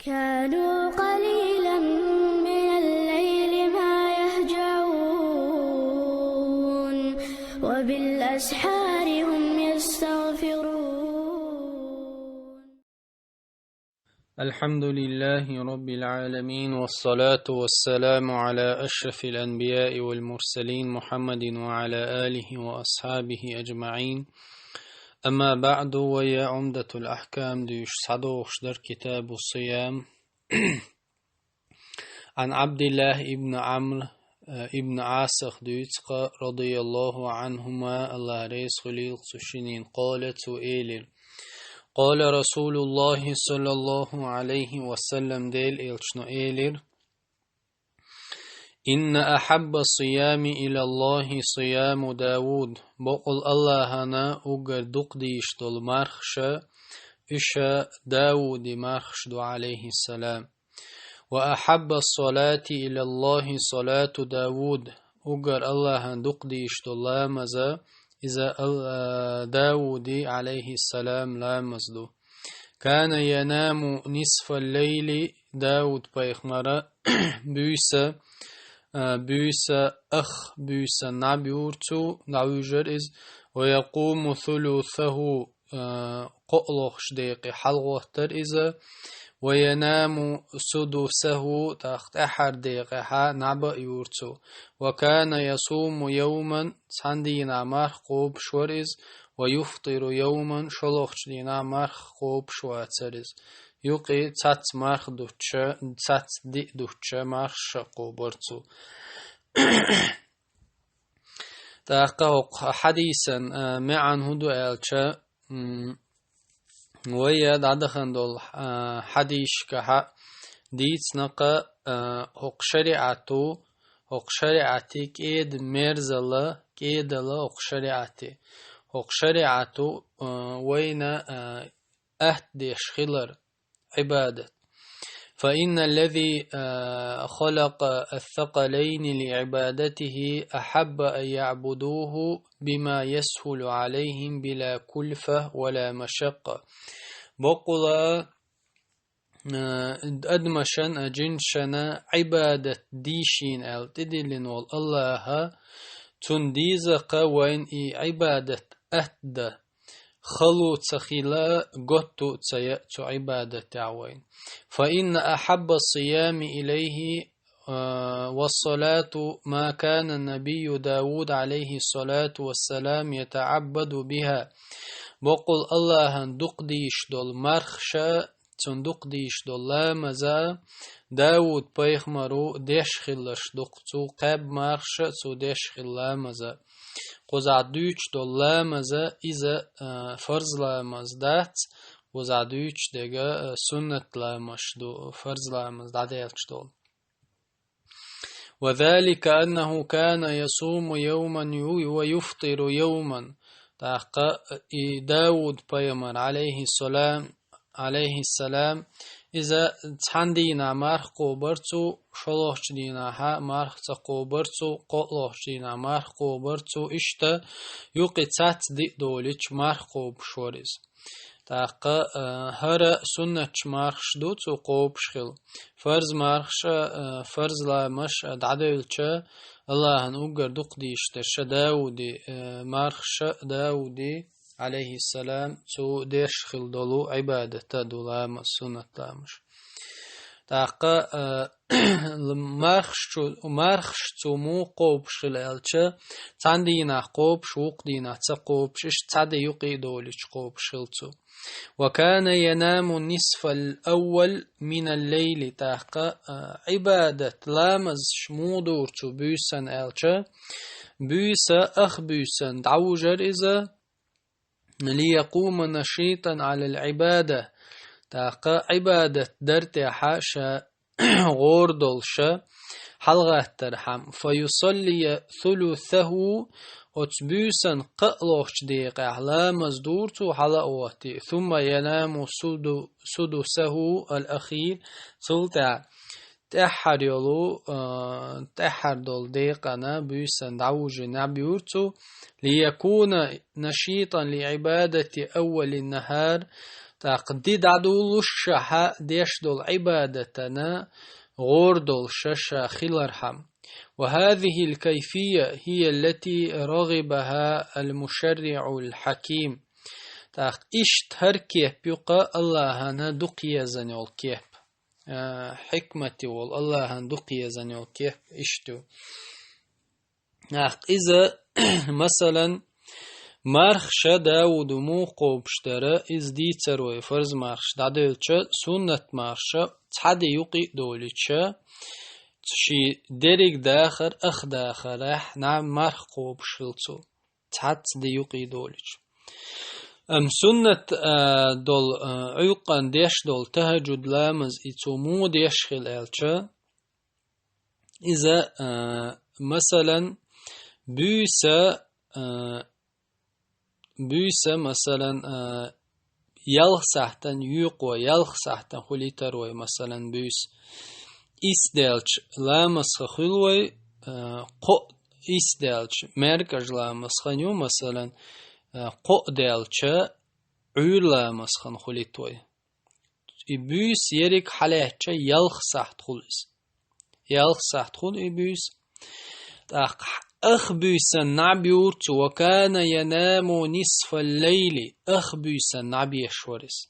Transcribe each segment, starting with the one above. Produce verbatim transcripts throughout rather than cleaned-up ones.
كانوا قليلا من الليل ما يهجعون، وبالأسحار هم يستغفرون. الحمد لله رب العالمين، والصلاة والسلام على أشرف الأنبياء والمرسلين محمد وعلى آله وأصحابه أجمعين. أما بعد، ويا عمدة الأحكام دوش صدوخش در كتاب الصيام. عن عبد الله ابن عمرو، آه، ابن عاص دويتسقى رضي الله عنهما، الله ريس خليل سوشنين، قال تو إيلر: قال رسول الله صلى الله عليه وسلم، ديل إلشنو إيلر: إن أحب الصيام إلى الله صيام داود. بقول الله أنا أقر دقديش دول مرخشة، إشا داود مرخش دو عليه السلام. وأحب الصلاة إلى الله صلاة داود. أقر الله دقديش دول لامزة، إذا ال-، آه، داود عليه السلام لامز دو. كان ينام نصف الليل. داود بيخمرة بوسة، آه، بوسة أخ بوسة نعبيورتو نعوجر إز، ويقوم ثلثه، آه، قؤلوخش ديقي حلغوتر إز، وينام سدسه تخت أحر ديقي حا نعبا يورتو. وكان يصوم يوما، سندينا مرخ قوب شور إز، ويفطر يوما، شلوخش دينا مرخ قوب شواتر إز. يقي تات مرخ دوتشا، تات دي دوتشا مرخ شقو برتو. تاقا حديثا، آه، معا هدو ألشا، م، ويا دعدخن دول، آه، حديث كحا ديتس نقا، آه، هق شريعتو، هق شريعتي كيد مرزلا، كيدلا هق شريعتي. هق شريعتو، آه، وين، آه، أهت ديش خلر عبادة. فإن الذي، آه، خلق الثقلين لعبادته أحب أن يعبدوه بما يسهل عليهم بلا كلفة ولا مشقة. بقول، آه، أدمشن أجنشن عبادة ديشين أل تدلن والله تنديزق وين إي عبادة أهد خلو تخيلا قطو تسيأتو عبادة تعوين. فإن أحب الصيام إليه، آه، والصلاة ما كان النبي داود عليه الصلاة والسلام يتعبد بها. بقول الله دق ديش دول مرخشة، تون دق ديش دول لامزا، داود بيخمرو ديش خلش دق تو قب مرخشة تو ديش خل لامزا. قوزع دوچ دول لامزا إذا، آه، فرض لامز دات، قوزع دوچ ديگا، آه، سنت لامش دو، فرض لامز داديلش دول. وذلك أنه كان يصوم يوما يو-، ويفطر يوما. تاقا إي داود بيمر عليه السلام، عليه السلام، إذا تحن دينا مرخ قوبرتو، شلوخش دينا ها مرخ تقوبرتو، قلوخش دينا مرخ قوبرتو، إشتا يوقي تات دي دوليش مرخ قوبشوريز. تاقا، آه، هر سنت مرخش دو تسو قوبش خل. فرض مرخش، آه، فرض لامش، آه، دعدولچا، الله أن أقر دق ديش درش داودي، آه، مرخش داودي عليه السلام، تسو ديش خل دولو عبادة دو لامش، سنت لامش. تاقا، آه، مرخش تسو، مرخش تسو مو قوبش خل ألچا، تان دينا قوبش، وق دينا تسا قوبش، إش تسا دي يقي دوليش قوبش خل تسو. وكان ينام النصف الأول من الليل تاقا، آه، عبادة لامز شمودور تو بوسن ألچا، بوسا أخ بوسن دعوجر إذا، ليقوم نشيطا على العبادة تاقا عبادة درتي حاشا غور دولشا حلغات ترحم، فيصلي ثلثه، أتبوسن قألوخش ديقا لامز دورتو حلقوتي، ثم ينام سدو-، سدسه الأخير، سلطة تأحر يولو، آه، تأحر دول ديقنا بوسن دعوجي نبيورتو، ليكون نشيطا لعبادة أول النهار، ТӀаккха ди дӀадуллушшехь деш долу Ӏибадатана гӀора долуш ша хилархьама. وهذه الكيفية هي التي رغبها المشرع الحكيم. ТӀаккха иштта хӀара кеп ю-кх Аллахьана дукха езна йолу кеп. А, хьикмате волу Аллахьана дукха езна йолу кеп иштта ю. ТӀаккха иза, масалан, мархаш Дауду муха кхобуш дара, иза дийцар вай фарз мархаш дӀадевлча, суннат мархаш цхьа де юкъа а долуьйтуш, шен дерриг дахар ах дахарехь наб марха кхобуш хилла цо, цхьацца де юкъа а долуьйтуш. Амма суннат, а, долу, а, Ӏуьйкъана деш долу тахӀаджуд ламаз и цо муха деш хилла аьлча, иза, а, масалан, буьйса, а, буьйса, масалан, а, ялх сахьтан юкъа вай, ялх сахьтан хуьлуьйтур вай, масалан, буьйса. Исс даьлча ламазах хуьлу вай, а, кхоъ, исс даьлча маьркӀаж ламазах ю, масалан, а, кхоъ даьлча Ӏуьйра ламазах хуьлуьйту вай. И буьйса ерриг хьалаьцча ялх сахьт хуьлу иза. Ялх сахьт хуьлу и буьйса. ТӀаккха ах буьйсан наб юра цо, وكان ينام نصف الليل, ах буьйсан наб еш вара иза.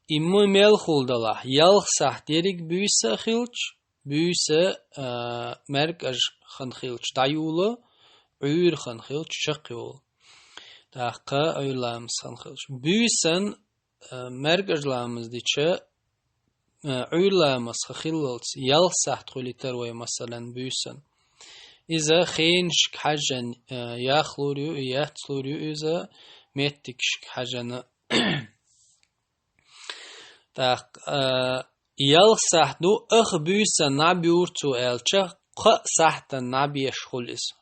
И ма мел хуьлу делахь, ялх сахьт ерриг буьйса а хилча, буьйса, а, маьркӀаж хан хилча дӀайолу, Ӏуьйра хан хилча чекхйолу. ТӀаккха Ӏуьйра ламаз хан хилча. Буьйсан а, маьркӀаж ламаз дича, а, Ӏуьйра ламазах хиллалц ялх сахьт хуьлуьйтур вай, масалан, буьйсан. Иза хенашка хьаьжжина, а, яхлур ю, яцлур ю иза меттигашка хьаьжжина. ТӀаккха, а, ялх сахьт ду, ах буьйсан наб юра цо аьлча, кхаа сахьтан наб еш хуьлу иза.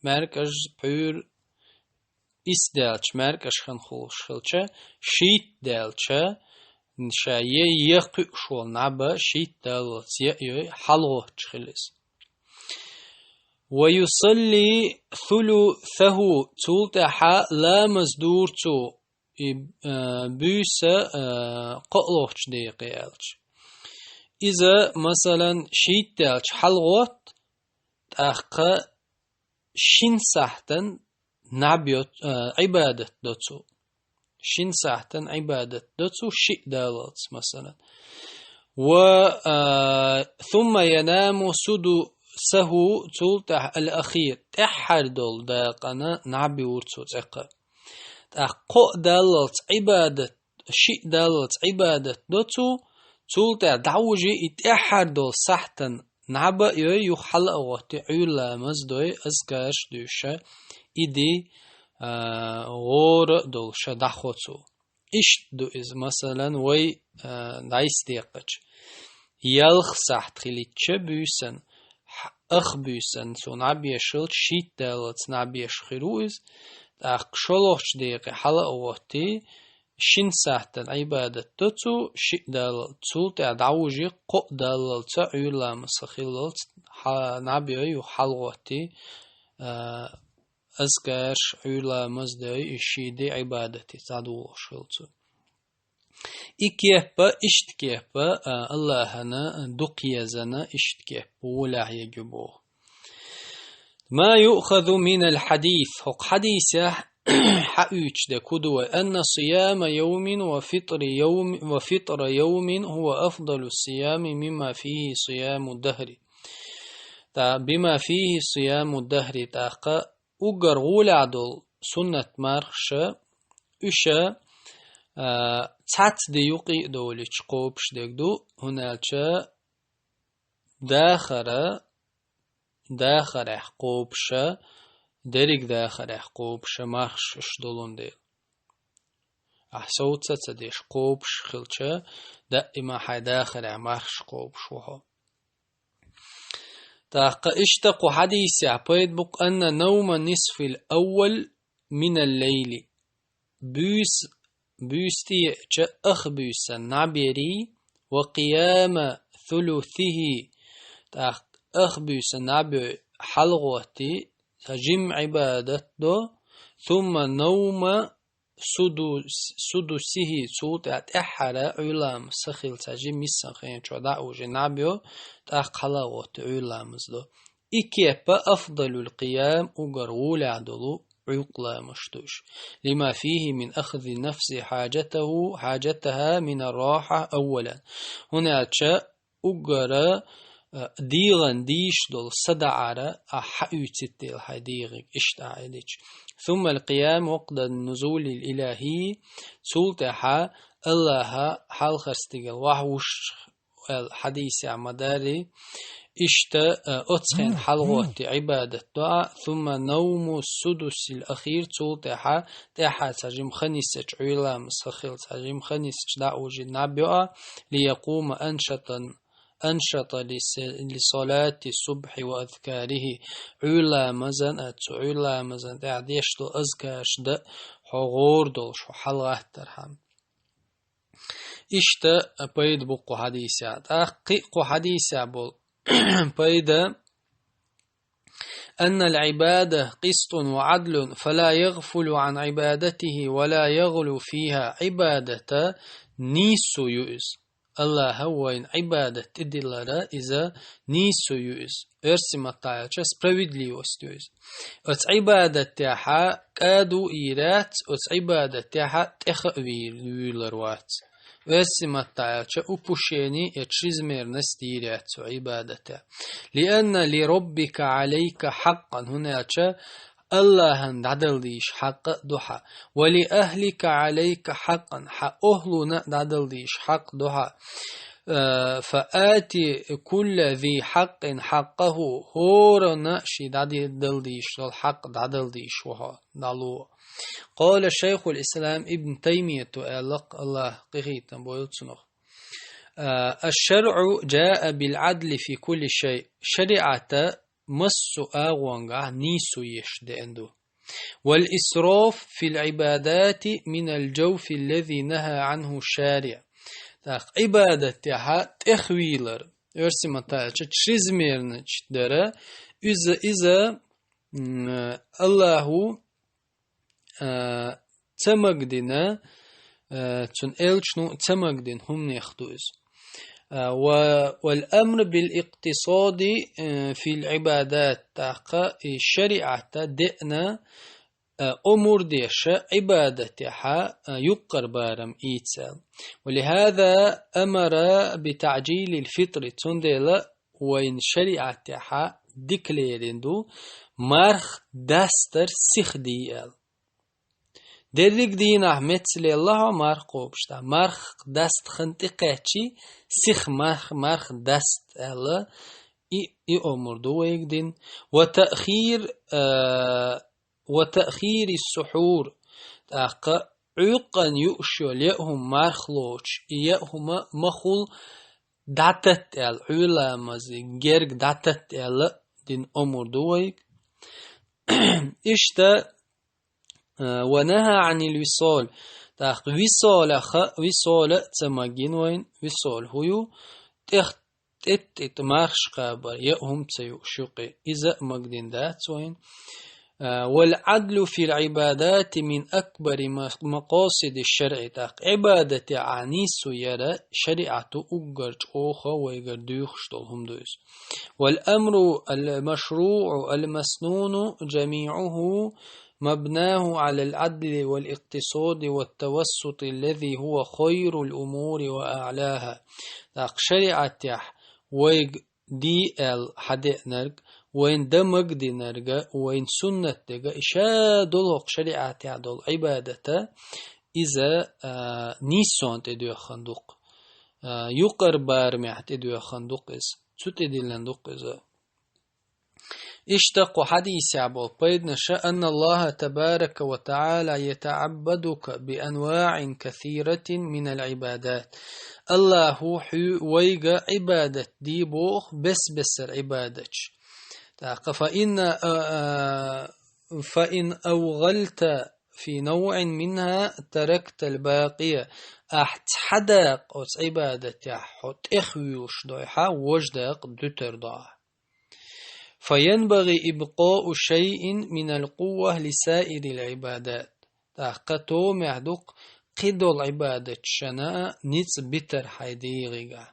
МаьркӀаж, Ӏуьйра, исс даьлча, маьркӀаж хан хуьлуш хилча, шийтта даьлча, ша е, е кхуьуш волу наб шийтта даллалц е а йой, хьалагӀоттуш хилла иза. ويصلي ثلثه, цул тӀаьхьа ламаз дура цо, и, а, буьйса, а, кхоалгӀачу декъе аьлча. Иза, масалан, шийтта даьлча хьалагӀотту, тӀаккха шин сахьтан наб йо-, а, Ӏибадат до цо. Шин сахьтан Ӏибадат до цо шиъ даллалц, масалан. Ва, а, ثم ينام سدسه, цул тӀаьхьа الأخير, тӀаьххьара долу дакъана наб юра цо цӀаккха. ТӀаккха кхоъ даллалц Ӏибадат, шиъ даллалц Ӏибадат до цо, цул тӀаьхьа дӀавужий и тӀаьххьара долу сахьтан наб а йой, юха хьала а гӀоттий, Ӏуьйра ламаз дой, азкарш дуьйша, и ди, а, гӀора а долуша дӀахо цо. Иштта ду иза, масалан, вай, а, дӀайса декъача. Ялх сахьт хиличча буьйсан, хь-, ах буьйсан цо наб еш хилча, шийтта даллалц наб еш хир ву иза, тӀаккха шолгӀачу декъе хьала а гӀоттий, шин сахьтан Ӏибадат до цо, шиъ даллалц, цул тӀаьхьа дӀавужий кхоъ даллалца, Ӏуьйра ламазах хиллалц, хьа-, наб йой, юха хьалагӀоттий, а, азкарш, Ӏуьйра ламаз дой, и ший де Ӏибадате цхьадолуш хилла цо. И кеп а, иштта кеп а, а, Аллахьана дукха езна, иштта кеп а гӀолехь егю боху. ما يؤخذ من الحديث. ХӀокху хьадисехь хьаоьцуш дерг хӀун ду вай? أن صيام يوم وفطر يوم، وفطر يوم هو أفضل الصيام مما فيه صيام الدهر. ТӀа-، بما فيه صيام الدهر, тӀаккха уггар гӀолехь долу суннат мархаша, уьш, а, цхьацца де юкъа а долуьйтуш кхобуш дерг ду, хӀунда аьлча дахара, дахарехь кхобуша, дерриг дахарехь кхобуша мархаш уьш долун дела. Ахь совца ца деш кхобуш хилча, даима хьайн дахарехь мархаш кхобуш ву хьо. ТӀаккха иштта кху хьадисехь пайда бу-кх: أن نوم النصف الأول من الليل. Буьйса, буьйса тӀееача ах буьйсан наб ярий, وقيام ثلثه, тӀаккха ах буьйсан наб йой хьалагӀоттий, цхьа жимма Ӏибадат до, ثم نوم судус-, судусихи, цул тӀехьа тӀеххьара Ӏуйламаз ца хилча жимма йиссанхеначу дӀа а вужий наб йо, тӀаккха хьалагӀотту Ӏуйламаз до. И кепа афдалул къиям угар гӀолехь долу Ӏуьйкъламаш ду уьш. Лима фихи мин ахзи нафси хьаджатаху, хьаджатаха мин ар-рохьа аввалан. ХӀунда аьлча угара, а, дегӀан дийш долу садаӀара а хьауьйцитта дела хьайн дегӀиг иштта а Ӏелича. Сумма аль-къиям вакъта нузулил илахи, цул тӀаьхьа Аллаха хьалхара стигала вахьа вуш аьлла хьадисехь ма-дарра, иштта, а, оцу хенахь хьалагӀоттий Ӏибадат до а, сумма навму судусил ахир, цул тӀаьхьа, тӀаьхьа цхьа жимма хан йисачу Ӏуйламаз ца хилча, цхьа жимма хан йисачу дӀа а вужий наб йо а, лиякума аншатан, аншата ли се-, ли салати субхьи ва азкарихи, Ӏуйламазан а, цу Ӏуйламазан тӀехь деш долу азкараш дан а хьо гӀора долуш, хьо хьалагӀаттархьама. Иштта пайда бу кху хьадисехь. ТӀаккха кхин а кху хьадисехь болу пайда: аннал Ӏибада къистун ва Ӏадлун, фала ягъфулу Ӏан Ӏибадатихи ва ла ягълу фиха. Ӏибадата нийсо ю иза. Аллаха вайна Ӏибадат тӀедиллара иза нийсо ю иза. Оьрсийн маттахь аьлча, справедливость ю иза. Оцу Ӏибадатехьа кӀаду а йийр яц, оцу Ӏибадатехьа тӀеха а вийр-, вуьйлур вац. Оьрсийн маттахь аьлча, упущение я чрезмерность йийр яц цу Ӏибадатехь. Лианна ли роббика Ӏалайка хьакъан, хӀунда аьлча Аллахьан дӀадала дийша хьакъ а ду хьан. Ва ли ахлика Ӏалайка хьакъан, хьан охӀлуна а дӀадала дийша хьакъ ду хьан. Э, фа ати кулла зи хьакъин хьакъаху, хӀоранна шен дӀадала дийша долу хьакъ дӀадала дийша ву хьо, дӀало. Къала шайхул ислам Ибн Таймията аьлла-кх, Аллах къинхетам бойла цунах: э, аш-шаръу джаа бил Ӏадли фи кулли шай. ШариӀата массо а агӀонгахь нийсо еш деана ду. Вал исраф фил Ӏибадати минал джавфи ллази наха Ӏанху шариӀ. ТӀаккха Ӏибадатехьа тӀехвийлар, оьрсийн маттахь аьлча, чрезмерность дара, иза, иза, м, Аллаху, а, ца магадина, э, цуьнан элчано ца магадина хӀуманех ду иза. Э, ва, вал амр бил икътисади, э, фил Ӏибадат, тӀаккха и шариӀата деана, э, омур деша Ӏибадатехьа, э, юккъара барам ийца аьлла. Ва лихаза амара би таъджилил фитри, цундела вайн шариӀатехьа дика лерина ду марх дастар сиха дий аьлла. Дерриг дийнахь меца лелла хьо марх кхобуш дӀа. Марх даста хан тӀекхаьччи, сиха марх, марх даста аьлла, и, и омур ду вайга дина. Ва таъхир, а, ва таъхири сухьур. ТӀаккха Ӏуьйкъана юуш йолу яа хӀума марх лоцуш, и яа хӀума ма хула дӀататта аьлла, Ӏуьйламаза герга дӀататта аьлла дина омур ду вайга. Иштта, а, ва наха Ӏанил висол. ТӀаккха висолаха, висола а ца магийна вайна, висол хӀу ю, тӀех-, тӀеттӀита мархаш кхабар, яа хӀума ца юуш юкъе, иза а магадина дац вайна. А, вал Ӏадлу фил Ӏибадати мин акбари ма-, макъасиди шаръи, тӀаккха Ӏибадатехьа нийсо яра шариӀато уггар чӀогӀа вайгара дуьйхуш долу хӀума ду иза. Вал амру ал машруъу ал маснуну джамиъуху мабнаху Ӏалал Ӏадли вал икътисади ват тавассути ллази хӀува хайрул умури ва аӀлаха. ТӀаккха шариӀатехь вайга дий аьлла хьадеанарг, вайна дан магадинарг, вайна суннат дерг, и ша долу хӀокху шариӀатехь долу Ӏибадат, иза, а, нийсонна тӀедоьхна ду-кх, а, юкъара барамехь тӀедоьхна ду-кх иза, цу тӀедиллина ду-кх иза. Иштта кху хьадисехь болу пайданаш: анна Аллаха табарака ва таӀала ятаӀаббадука би анваӀин касиратин минал Ӏибадат. Аллаху хьоьга вайга Ӏибадат де боху бес-бесара Ӏибадаташ. ТӀаккха: фа ин, а, а, фа ин авгӀалта фи навӀин минха тарактал бакъия. Ахь цхьа дакъа оцу Ӏибадатехь хьо тӀехвуьйлуш дойхьа, важа дакъа дуьтур ду ахь. ФаянбагӀи ибкъоу шайъин минал къувва лисаирил Ӏибадат. тӀаккха томехь дукха кхидолу Ӏибадатшна а ницкъ битар хьайн дегӀигахь.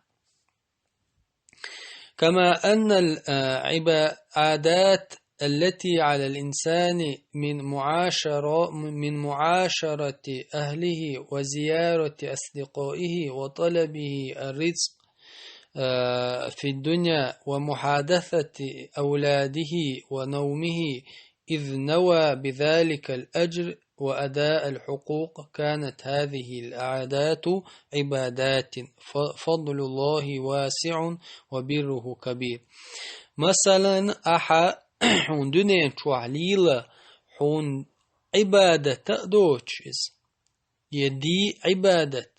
كما أن العبادات التي على الإنسان من معاشرة من معاشرة أهله وزيارة أصدقائه وطلبه الرزق في الدنيا ومحادثة أولاده ونومه إذ نوى بذلك الأجر وأداء الحقوق كانت هذه العادات عبادات فضل الله واسع وبره كبير. Масалан, ахьа хьуна дуьнен чохь лийла хьуна Ӏибадат а доцуш иза. Я ди Ӏибадат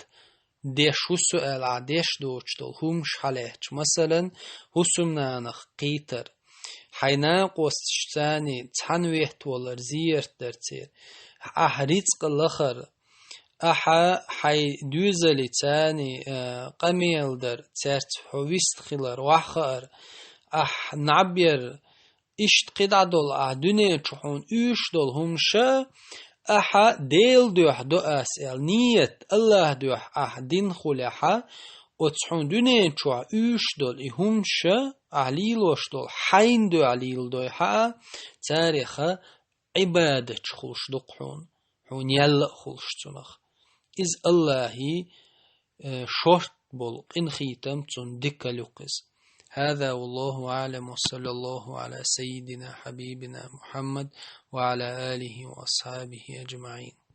деш хӀусу аьлла, ахьа деш доцуш долу хӀумаш хьалаьтташ, масалан, хӀусамнанах кхийтар, хьайн накъосташца цхьаьна веттавалар, зиярт дар церан, ахь рицкъ лахар, ахьа хьайн доьзалица а, къамел дар, цаьрца хьо вист хилар, охьахаар, ахь набъяр, иштта кхидӀа долу ахь дуьнен чу хьуна уьйш долу хӀумаша, ахьа Делан дуьхьа до ас аьлла, ният, Аллах дуьхьа ахь дина хулехьа, оцу хьуна дуьнен чохь уьйш долу и хӀумаша, ахь лийлош долу хьайн дуьхьа лийладой хьа, цареха Ӏибадатчу хуьлуш ду-кх хьуна, хьуна ял а хуьлуш цунах. Иза Аллахьан, э, шорта болу къинхетам, цунна дика луьйкху иза. هذا والله أعلم، وصلى الله على سيدنا حبيبنا محمد وعلى آله وأصحابه أجمعين.